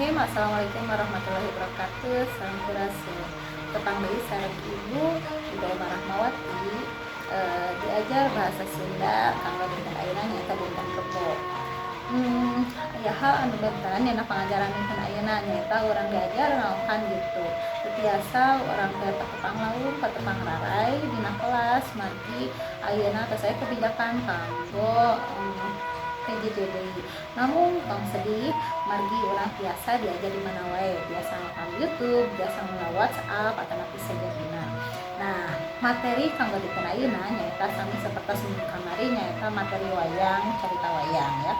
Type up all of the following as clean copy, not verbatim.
Bismillahirrahmanirrahim. Assalamualaikum warahmatullahi wabarakatuh. Sampurasun. Tepang deui sareng Ibu, Ibu Ema Rahmawati, diajar bahasa Sunda kanggo dinten ayeuna, nyaeta dinten Rebo. Aya hal anu benten dina pangajaran dinten ayeuna, nyaeta urang diajar ngalakonan YouTube. Teu tiasa urang teh patepang laum, patepang rarai dina kelas, margi ayeuna tos aya kebijakan kanggo PJJ deui. Namun tong sedih, margi urang tiasa diajar di mana wae, tiasa ngalakonan YouTube, tiasa ngalakonan WhatsApp atanapi sajabina. Nah, materi kanggo dinten ayeuna nyaeta sami sapertos minggu kamari, nyaeta materi wayang, carita wayang ya.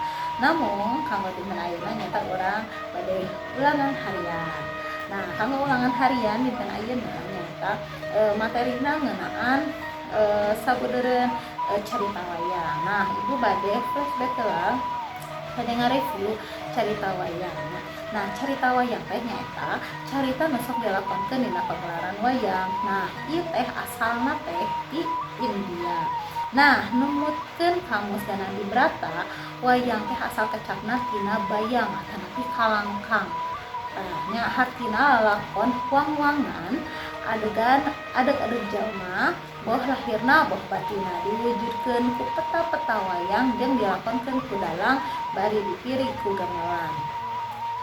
Namun kanggo dinten ayeuna nyaeta urang bade ulangan harian. Nah, kanggo ulangan harian dinten ayeuna nyaeta materina ngeunaan sabudeureun carita wayang. Nah, Ibu bade flashback heula, bade ngareview carita wayang. Nah, carita wayang teh nyaeta carita nu sok dilakonkeun dina pagelaran wayang. Nah, ieu teh asalna teh di India. Nah, numutkeun Kamus Ganadibrata, wayang teh asal kecapna tina bayang atanapi kalangkang. Tah, nya hartina lalakon wang-wangan, adegan adeg-adeg jalma, boh lahirna boh batinna, diwujudkeun ku peta-peta wayang jeung dilakonkeun ku dalang bari dipiri ku gamelan.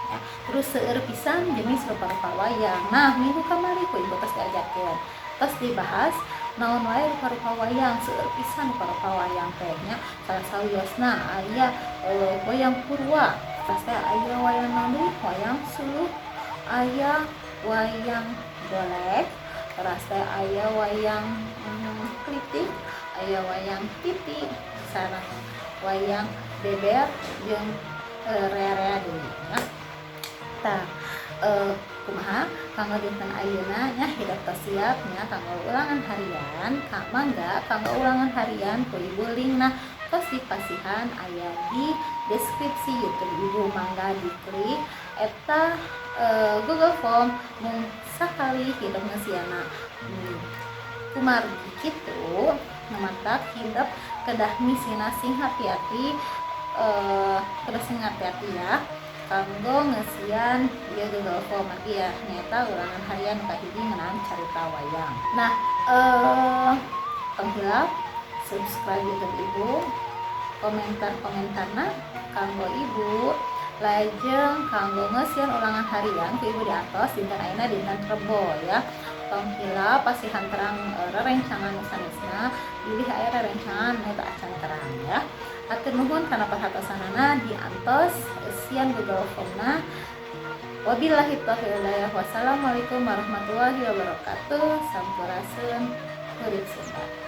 Ya, terus seueur pisan jenis rupa-rupa wayang. Nah, minggu kamari ku Ibu tos diajarkeun. Tos dibahas naon wae rupa-rupa wayang, seueur pisan rupa-rupa wayang teh nya. Salah sawiosna aya wayang purwa, terus teh aya wayang naon deui? Wayang suluh, aya wayang golek, terus teh aya wayang klitik, aya wayang titi, sareng wayang beber jeung rea-rea deui nya. Tah, kumaha kanggo dinten ayeuna nya, hidep tos siap nya kanggo ulangan harian? Ka mangga kanggo ulangan harian ku Ibu linkna tos dipasihan aya di deskripsi YouTube Ibu, mangga diklik eta Google Form mung sakali hidep ngeusiana. Kumargi kitu nu matak hidep kedah ngisina sing hati-hati, kedah sing hati-hati ya kanggo ngeusian ieu Google Form, margi ya nyaeta ulangan harian kahiji ngeunaan carita wayang. Nah, tong hilap subscribe YouTube Ibu, komentar-komentarna kanggo Ibu, lajeng kanggo ngeusian ulangan harian ku Ibu diantos dinten ayeuna, dinten Rebo ya. Tong hilap pasihan terang rerencangan nu sanesna, bilih aya rerencangan nu teu acan terang ya. Hatur nuhun kana perhatosanana, diantos eusian Google Formna. Wabillahi taufiq wal hidayah. Wassalamualaikum warahmatullahi wabarakatuh. Sampurasun. Kurik Sunda.